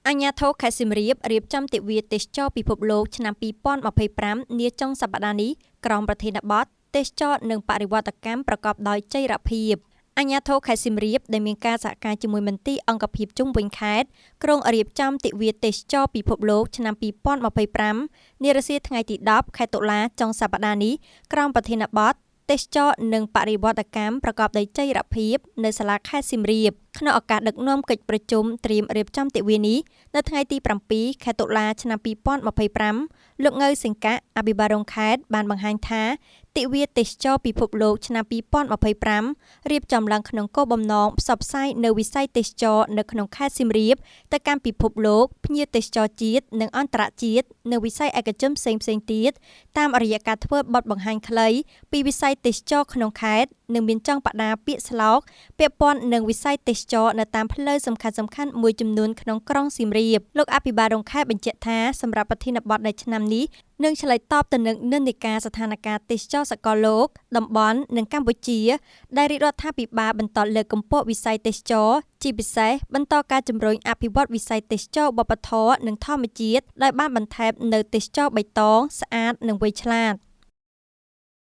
អាជ្ញាធរខេត្តសៀមរាបរៀបចំទិវាទេសចរណ៍ពិភពលោកឆ្នាំ2025នាចុងសប្តាហ៍នេះក្រោមប្រធានបទទេសចរណ៍និងបរិវត្តកម្មប្រកបដោយចីរភាព។ អាជ្ញាធរខេត្តសៀមរាបដែលមានការសហការជាមួយមន្ទីរអង្គភាពជុំវិញខេត្តគ្រោងរៀបចំទិវាទេសចរណ៍ពិភពលោកឆ្នាំ2025នារសៀលថ្ងៃទី10ខែតុលាចុងសប្តាហ៍នេះក្រោមប្រធានបទទេសចរណ៍និងបរិវត្តកម្មប្រកបដោយចីរភាពនៅសាលាខេត្តសៀមរាប។ ក្នុងឱកាសដឹកនាំកិច្ចប្រជុំត្រៀមរៀបចំទិវានេះនៅថ្ងៃទី7ខែតុលាឆ្នាំ2025លោកងៅសិង្ហៈអភិបាលរងខេត្តបានបង្ហាញថាទិវាទេសចរណ៍ពិភពលោកឆ្នាំ2025រៀបចំឡើងក្នុងគោលបំណងផ្សព្វផ្សាយនូវវិស័យទេសចរណ៍នៅក្នុងខេត្តសៀមរាបទៅកាន់ពិភពលោកភ្ញៀវទេសចរជាតិនិងអន្តរជាតិនិងវិស័យឯកជនផ្សេងៗទៀតតាមរយៈការធ្វើបទបង្ហាញខ្លីពីវិស័យទេសចរណ៍ក្នុងខេត្តនិងមានចង់បដាពាក្យស្លោកពាក់ព័ន្ធនឹងវិស័យទេសចរណ៍នៅតាមផ្លូវសំខាន់ៗមួយចំនួនក្នុងក្រុងសៀមរាប។ លោកអភិបាលរងខេត្តបញ្ជាក់ថាសម្រាប់ប្រធានបទនៅឆ្នាំនេះនឹងឆ្លើយតបទៅនឹងនិន្នាការស្ថានភាពទេសចរណ៍សកលលោកតំបន់និងកម្ពុជាដែលរាជរដ្ឋាភិបាលបន្តលើកកម្ពស់វិស័យទេសចរណ៍ជាពិសេសបន្តការជំរុញអភិវឌ្ឍវិស័យទេសចរណ៍វប្បធម៌និងធម្មជាតិដោយបានបន្ថែមនូវទេសចរណ៍បៃតងស្អាតនិងវៃឆ្លាត។